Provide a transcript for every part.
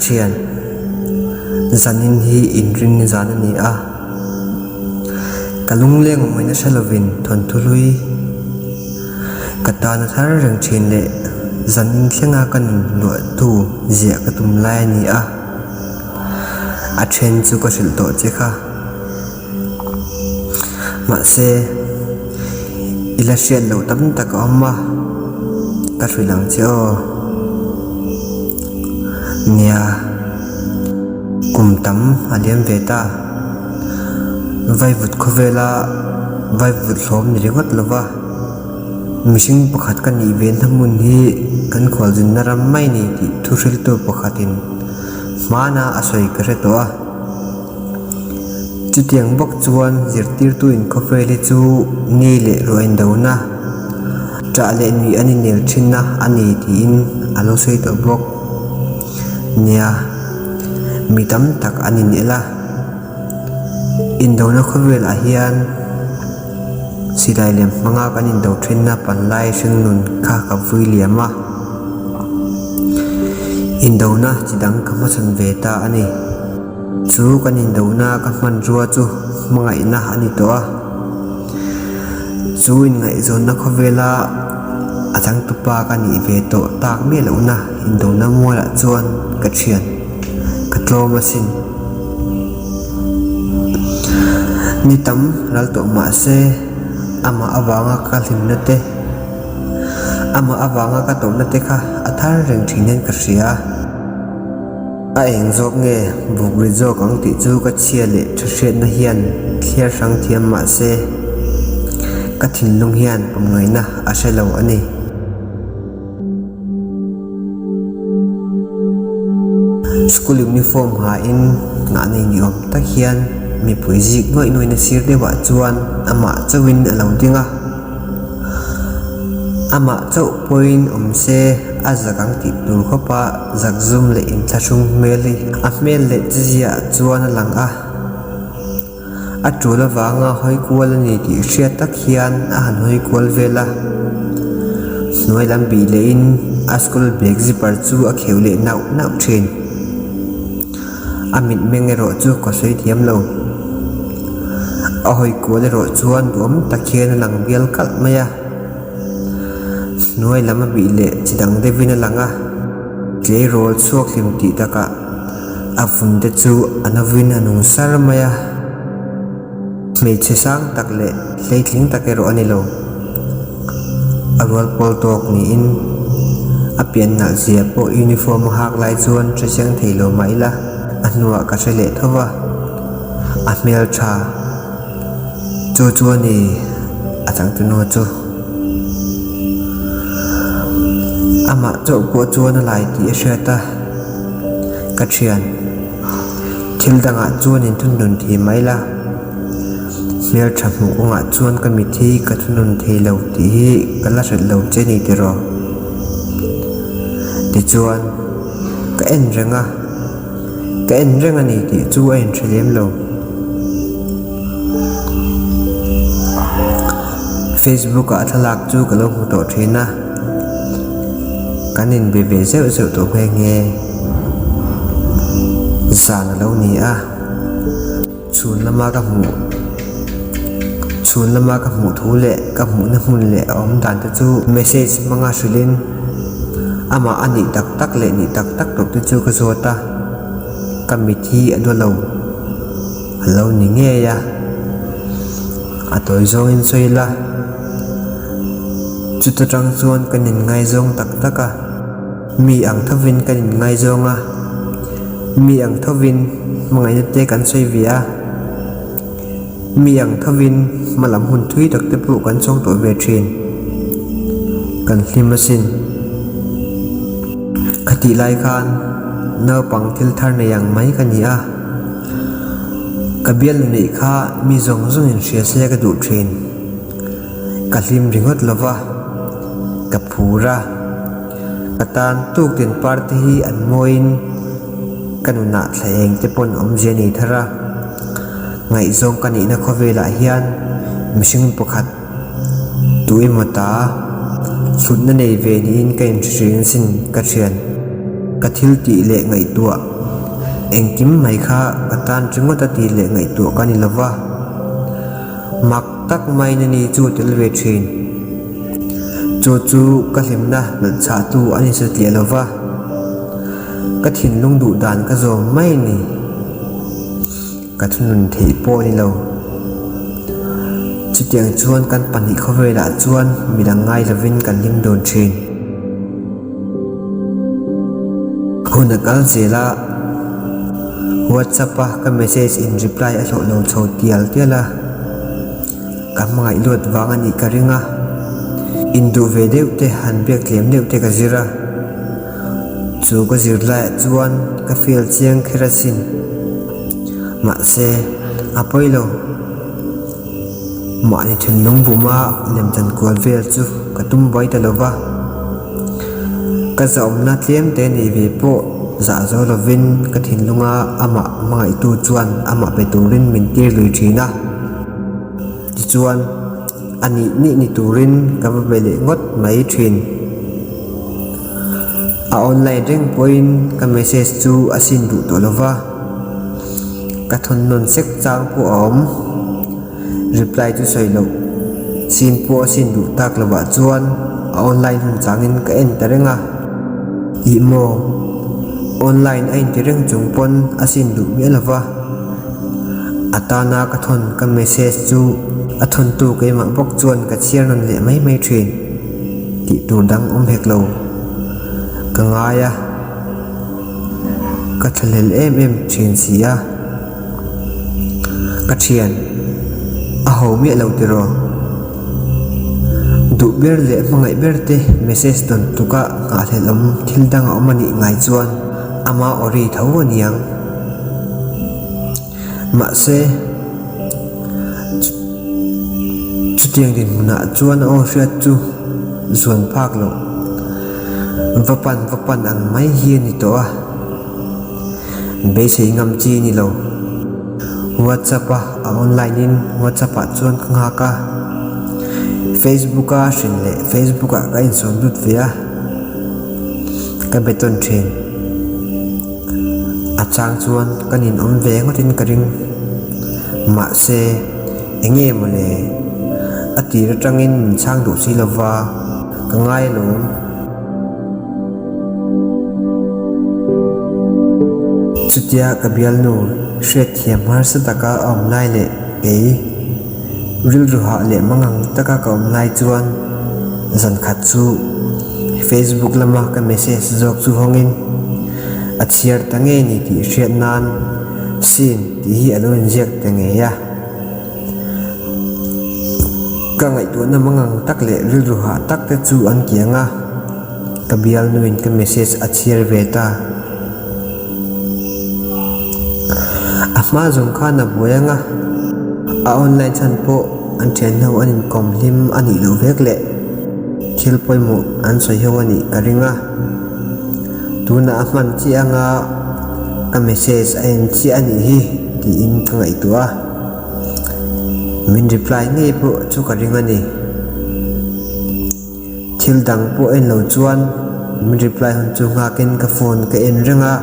thian, zanin hi inrinni zan a ni a. Ka lungleng awmawina hre lovin thawnthu hlui ka tan a thar reng thin leh zanin thlenga ka nun luahtu ziah ka tum lai a ni a. A then chu ka hrilh tawh che kha. Mahse, i la hriat loh tam tak a awm a, ka hrilh ang che aw. Nia, kum tam a liam ve ta. Vaivut khawvela vaivut hlawm ni ringawt lo va, mihring pakhat ka nih ve na hmun hi kan khualzinna ram mai ni tih thuhriltu pakhatin hmana a sawi ka hre tawh a. Chutiang bawk chuan zirtirtu inkhawvel hi chu ni leh ruah indona, ṭah leh nuih an inel ṭhinna a ni tiin a lo sawi tawh bawk. Nia, mi tam tak an inel a. Indona khawvelah hian silai lem hmanga kan indo ṭhinna panlai hringnun kha ka vui liam a. Indona chi dang ka hmachhawn ve ta a ni. Chu kan indohna ka hmanrua chu hmangaihna a ni tawh a. Chu inngaihzawnna khawvela a changtupa ka nih ve tawh tak miah lohna indohna mualah chuan ka thian ka tlawm asin. Ni tam ral tawh mah se amah avanga ka hlimna te, amah avanga ka tawrhna te kha a thar reng thin hian ka hria. A eng zawk nge buk ri zawk ang tih chu ka chhia leh tha hriatna hian thliar hrang thiam mah se ka thinlung hian pawmngaihna a hre lo a ni. School uniform hain ngah nei ni awm tak hian mipui zik nuaih nuaihna sir deuhah chuan amah chauhin a lo ding a. Amah chauh pawhin awm se a zak ang tih tur khawpa zakzum leh inthlahrung hmel hi a hmel leh chiziah chuan a lang a. A tul avanga hawi kual a ni tih hriat tak hian a han hawi kual vel a. Hnuai lam bih lehin a school bag zipper chu a kheuh leh nauh nauh thin. A mitmeng erawh chu ka sawi thiam lo. A hawi kual erawh chuan duhawm tak hian a lang bial kalh mai a. Hnuai lam a bih leh chi dang deuhin a lang a. Tleirawl chhuak hlim tih takah a vun te chu a novin a nung sar mai a. Hmeichhe sang tak leh hleitling tak erawh a ni lo. A rual pawl tawk niin a pian nalh zia pawh uniform a hak lai chuan hre chiang thei lo mah ila a hnuah ka hre leh tho va, a hmel tha chu chu a ni a changtunu chu. Amah chauh pawh chuan a lai tih a hriat a, ka thian. Thil dangah chuan inthunun thei mai la, hmeltha hmuh kawngah chuan ka mit hi ka thunun thei lo tih hi ka la hret lo che ni tiraw? Tichuan, ka en reng a, ka en reng a ni tih chu a inhre lem lo. Facebook ah thlalak chu ka lo hmu tawh thin a, kan inbe ve zeuh zeuh tawh nghe nghe. Zan a lo ni a, chhun lama ka hmuh chhun lama ka hmuh thu leh ka hmuhna hmun leh a awm dan te chu message hmanga hrilhin amah a nih tak tak leh nih tak tak loh te chu ka zawt a, ka mit hi a daw lo. A lo ni ngei a, a tawi zawngin sawi ila, chuta tang chuan kan inngaizawng tak tak a, mi ang thovin kan inngaizawng a, mi ang thovin hmangaihna te kan sawi ve a, mi ang thovin hma lam hun thui tak te pawh kan chawng tawh ve thin, kan hlim asin. Khatih lai khan naupang thil thar nei ang mai ka ni a. Ka bialnu neih kha mi zawng zawng in hria se ka duh thin. Ka hlim ringawt lo va, ka phur a. Ka tan tuktin party hi an mawiin ka nunah thla eng te pawn awmzia nei thar a. Ngaihzawng ka nihna khawvelah hian mihring pakhat tu emaw ta hlutna nei ve niin ka inhre hrin sin ka thian. Ka thil tih leh ngaihtuah. Engkim mai kha ka tan ringawt a tih leh ngaihtuah ka ni lova, mak tak maiin a ni chu tel ve thin. Chu chu ka hlimna belhchhahtu a ni satliah lova, ka thinlung duh dan ka zawm mai a ni. Ka thunun theih pawh a ni lo. Chutiang chuan kan pahnih khawvelah chuan midang ngai lovin kan hlim dun thin. Hun a kal zel a, WhatsApp a ka message in reply a hlawh lo chho tial tial a, ka hmangaih luat vang a nih ka ring a, induh ve deuh te han biak tlem deuh te ka zir a, chu ka zir laiah chuan ka fail chiang kher asin. Mahse, a pawi lo. Mahni thinlung buma lemchan kual vel chu ka tum buai ta lo va, ka zahawmna tlem te neih ve pawh zah zo lovin ka thinlunga amah hmangaihtu chuan amah pe turin min tir lui thin a. Tichuan, a nih nih ni turin ka va be leh ngawt mai thin. A online reng pawhin ka message chu a sin duh tawh lo va. Ka thawn nawn sek chang pawh a awm. Reply chu sawi loh. Sin pawh a sin duh tak lovah chuan a online hun changin ka en ta reng a. Ih maw? Online a inti reng chung pawn a sin duh miah lova. A tana ka thawn ka message chu a thawntu keimah bawk chuan ka chhiar nawn leh mai mai thin. Tih tur dang awm hek lo. Ka ngai a. Ka thlahlel em em thin si a, ka thian a ho miah lo tiraw? Duh ber leh hmangaih ber te message dawn tluk a nghahhlelh awm thil dang a awm a nih ngai chuan ama awri tho a niang. Mahse, chutiang dinhmunah chuan a aw hriat chu zuan phak loh va pan va pan ang mai hi a ni tawh a, beisei ngam chi a ni lo. WhatsApp a a online in WhatsApp ah chuan ka nghak a, Facebook a hrin leh Facebook ah ka insawn lut ve a, ka be tawn thin. A chang chuan ka ninawm ve ngawtin ka ring. Mahse, eng nge mawle? A tir atangin min chhang duh si lova, ka ngai alawm. Chutia ka bialnu hriatthiam harsa taka a awm lai leh kei Rilru hah leh mangang taka ka awm lai chuan zan khat chu Facebook lama ka message zawk chu hawngin a chhiar ta ngei ni tih hriat nan Sin tih hi a lo inziak ta ngei a. Ka ngaihtuahna mangang tak leh rilru hah tak te chu an kiang a, ka bialnuin ka message a chhiar ve ta. A hma zawng khan a buai ang a, a online chhan pawh an thianho an inkawm hlim a nih loh vek leh thil pawimawh an sawi ho a nih ka ring a. Tunah a hman chiah anga ka message a en chiah a nih hi tiin ka ngaihtuah a, min reply ngei pawh chu ka ring a ni. Thil dang pawh en lo chuan min reply hun chu nghakin ka phone ka en reng a.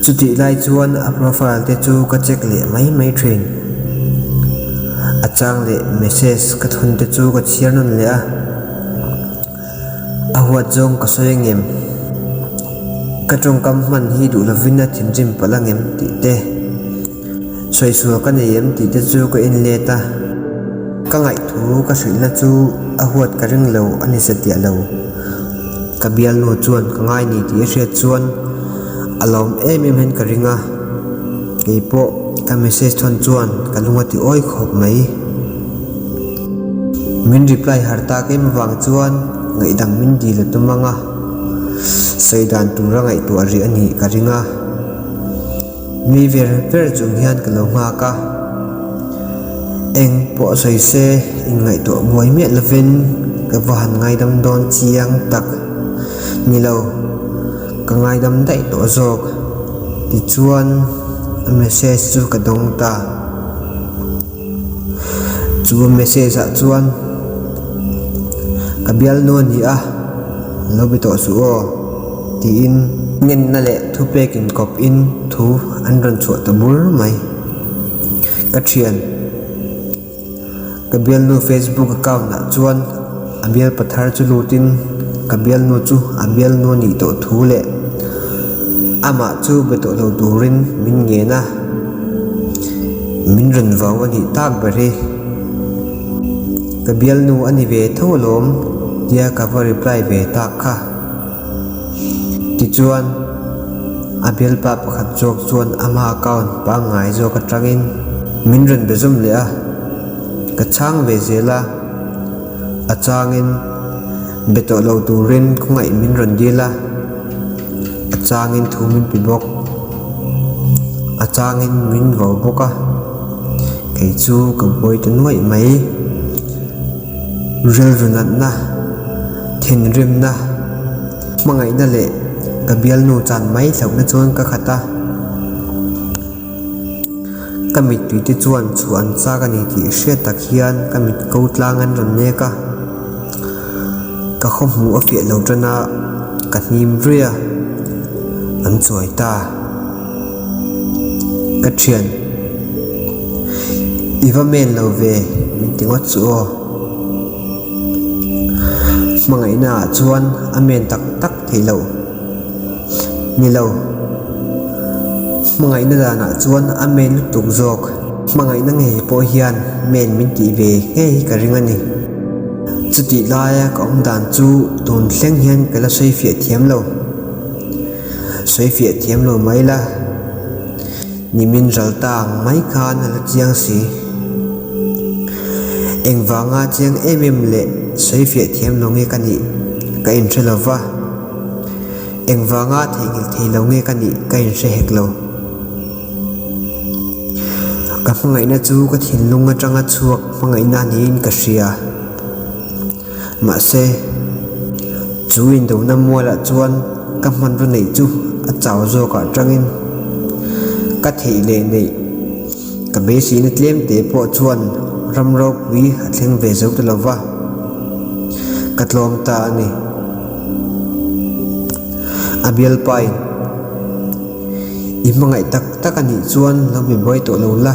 Chutih lai chuan a profile te chu ka check leh mai mai thin. A chang leh message ka thawn te chu ka chhiar nawn leh a. A huat zawng ka sawi angem? Ka tawngkam hman hi duh lovin a thinrim palh angem tih te. Sawisua ka nei em tih te chu ka en let a, ka ngaihthu ka hrilhna chu a huat ka ring lo a ni satliah lo. Ka bialnu chuan ka ngai ni tih a hriat chuan a lawm em em hian ka ring a, kei pawh ka message thawn chuan ka lung a ti awi khawp mai. Min reply har tak em avang chuan ngaihdam min dil a tum ang a, sawi dan tura ngaihtuah rih a nih ka ring a. Mi ver ver chung hian ka lo nghak a, eng pawh sawi se inngaihtuah buai miah lovin ka va han ngaidam dawn chiang tak ni lo, ka ngaidam daih tawh zawk. Tichuan a message chu ka dawng ta. Chu message ah chuan ka bialnu a ni a, lo be tawh suh aw. tiin ngenna leh thupek inkawp in thu an rawn chhuah ta bur mai. Ka thian. Ka bialnu Facebook account ah chuan a bialpa thar chu lutin ka bialnu chu a bialnu a nih tawh thu leh amah chu be tawh lo turin min ngen a, min rawn vau a nih tak ber hi. Ka bialnu a ni ve tho alawm tia ka va reply ve tak kha. Tichuan, a bialpa pakhat zawk chuan ama account pangngai zawk atangin min rawn be zawm leh a, ka chhang ve zel a, a changin be tawh lo turin khawngaih min rawn dil a, a changin thu min pe bawk, a changin min vo bawk a, kei chu ka buai ta nuaih mai. Rilru natna, thinrimna, hmangaihna leh ka bialnu chan mai hlauhna chuan ka khat a. Ka mittuite chuan chhuah an chak a ni tih hriat tak hian ka mit ko tlang an rawn nek a. Ka khaw hmuh a fiah lo tan a, ka hnim ruih a, an chuai ta. Ka thian, i va men lo ve min ti ngawt chu aw. Hmangaihna ah chuan a men tak tak theih loh. Ni lo. Hmangaihna danah chuan a men lutuk zawk. Hmangaihna ngei pawh hian men min tih ve ngei hi ka ring a ni. Chutih laia ka awm dan chu tun thleng hian ka la sawi fiah thiam lo. Sawi fiah thiam lo mai la, nimin ral ta ang mai khan a la chiang si. Engvanga chiang em em leh sawi fiah thiam lo nge ka nih ka inhre lo va, engvanga theihnghilh thei lo nge ka nih ka inhre hek lo. Ka hmangaihna chu ka thinlung atanga chhuak hmangaihna niin ka hria. Mahse, chu indona mualah chuan ka hmanraw neih chu a chau zawkah tangin ka theih leh neih ka beiseina tlem te pawh chuan ram ropui a thleng ve zo ta lo va, ka tlawm ta a ni. A bialpain, I hmangaih tak tak a nih chuan lo be buai tawh lo la.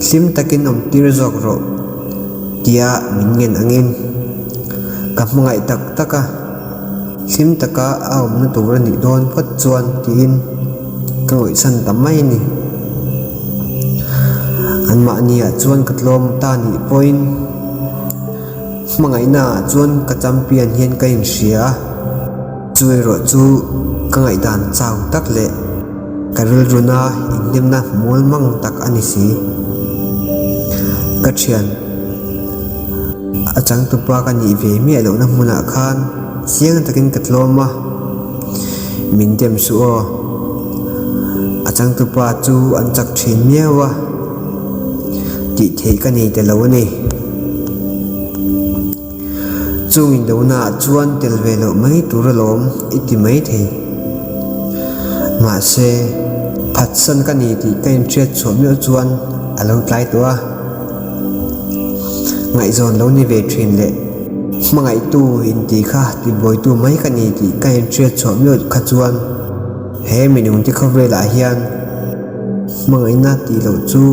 Hlim takin awm tir zawk rawh tia min ngen angin ka hmangaih tak tak a, hlim taka a awmna tur a nih dawn phawt chuan tiin ka ngawihsan ta mai a ni. Anmahniah chuan ka tlawm ta nih pawhin hmangaihnaah chuan ka champion hian ka inhria a, chu erawh chu ka ngaihdan chau tak leh Ka rilruna inhnemna mual mang tak a ni si. Ka thian, a changtupa ka nih ve miah lohna hmunah khan chiang takin ka tlawm a, min dem suh aw. A changtupa chu an chak thin miau a, tih theih ka nei ta lo a ni. Chung indona ah chuan tel ve loh mai tur alawm i ti mai thei. Mahse, phatsan ka ni tih ka inhriat chhuah meuh chuan a lo tlai tawh a. Ngaihzawn lo ni ve thin leh hmangaihtu inti kha tibuaitu mai ka ni tih ka inhriat chhuah meuh kha chuan he minungte khawvelah hian hmangaihna tih loh chu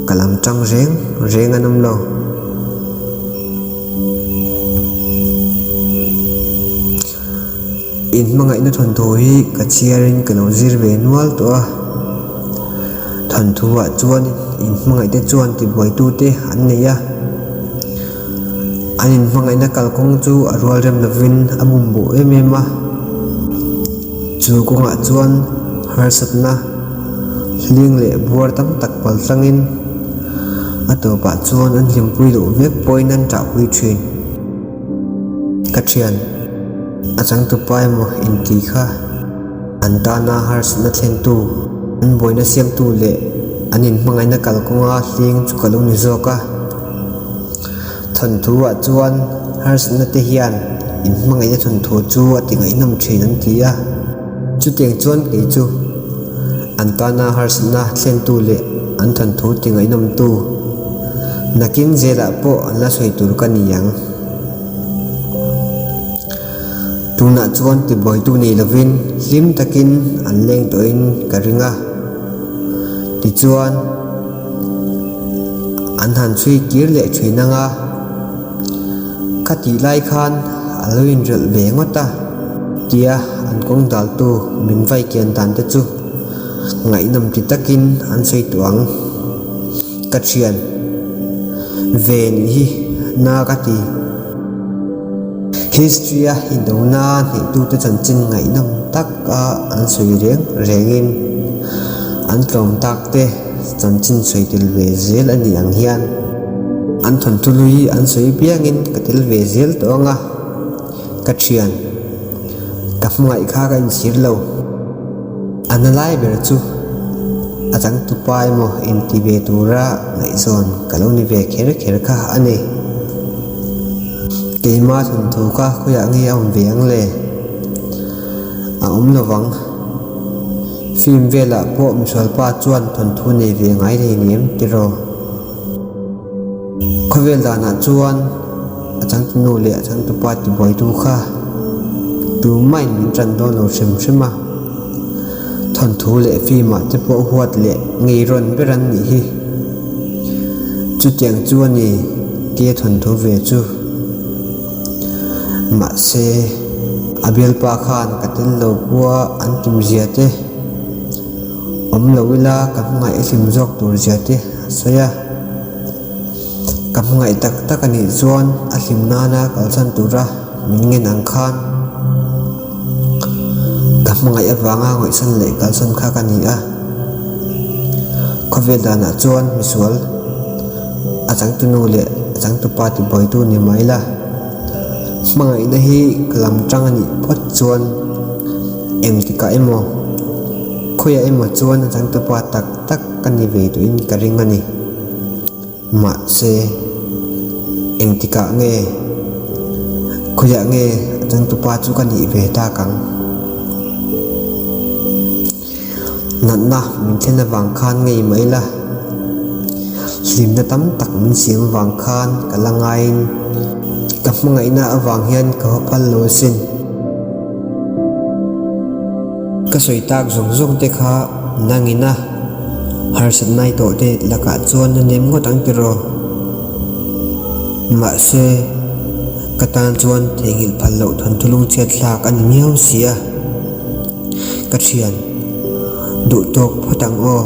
ka lam tang reng reng an awm lo. In hmangaihna thawnthu hi ka chhiarin ka lo zir ve nual tawh a, thawnthu ah chuan in hmangaihte chuan tibuaitute an nei a, an in hmangaihna kalkawng chu a rual rem lovin a bumboh em em a. Chu kawngah chuan harsatna hling leh buar tam tak pal tlangin a tawpah chuan an hlimpui loh vek pawhin an ṭahpui ṭhin. Ka ṭhian, a changtupa emaw inti kha an tana harsatna thlentu, an buaina siamtu leh an inhmangaihna kalkawnga hling chu ka lo ni zawk a. Thawnthu ah chuan harsatna te hian in hmangaihna thawnthu chu a ti ngaihnawm thin an ti a, chutiang chuan kei chu an tana harsatna thlentu leh an thawnthu ti ngaihnawm tu nakin zelah pawh an la sawi tur ka ni ang. Tunah chuan tibuaitu nei lovin hlim takin an leng tawhin ka ring a. Tichuan, an han chhui kir leh thin ang a, kha tih lai khan a lo inrelh ve ngawt a, tia an kawng daltu min vai kian dan te chu ngaihnawm ti takin an sawi tawh ang. Ka thian ve nih hi na ka ti. History-a indona hnehtute chanchin ngaihnawm taka an sawi reng rengin an tlawm takte chanchin sawi tel ve zel a nih ang hian an thawnthu hlui an sawi piangin ka tel ve zel tawh ang a, ka thian ka hmangaih kha ka inchhir lo. A na lai ber chu a changtupa emaw inti ve tura ngaihzawn ka lo ni ve kher kher kha a ni. Keima thawnthu kha khawiah nge a awm ve ang le? A awm lo vang. Film velah pawh misualpa chuan thawnthu nei ve ngai thei ni em tiraw? Khawvel danah chuan a changtunu leh a changtupa tibuaitu kha tumahin min tan dawn lo hrim hrim a, thawnthu leh film ah te pawh huat leh ngei rawn ber an nih hi. Chutiang chu a ni tia thawnthu ve chu. Mahse, a bialpa khan ka tel lo pua an timzia te. Awm lo ila ka hmangaih hlim zawk tur zia te a sawi a. Ka hmangaih tak tak a nih chuan a hlim nana kalsan tura min ngen ang khan ka hmangaih avanga ngawihsan leh kalsan kha ka ni a. Khawvel danah chuan misual a changtunu leh a changtupa tibuaitu ni mai la. Hmangaihna hi ka lam tang a nih phawt chuan engtikah emaw khawiah emaw chuan a changtupa tak tak ka ni ve duhin ka ring a ni. Mahse, engtikah nge khawiah nge a changtupa chu ka nih ve tak ang? Natna min thlen avang khan ngei mai la, hlimna tam tak min siam avang khan ka la ngaiin ka hmangaihna avang hian ka haw phal lo asin. Ka sawi tak zawng zawng te kha nangina harsatna i tawh te lakah chuan a nem ngawt ang tiraw? Mahse, ka tan chuan theihnghilh phal loh thawnthu lungchhiat thlak a ni miau si a. Ka thian, duh tawk phawt ang aw.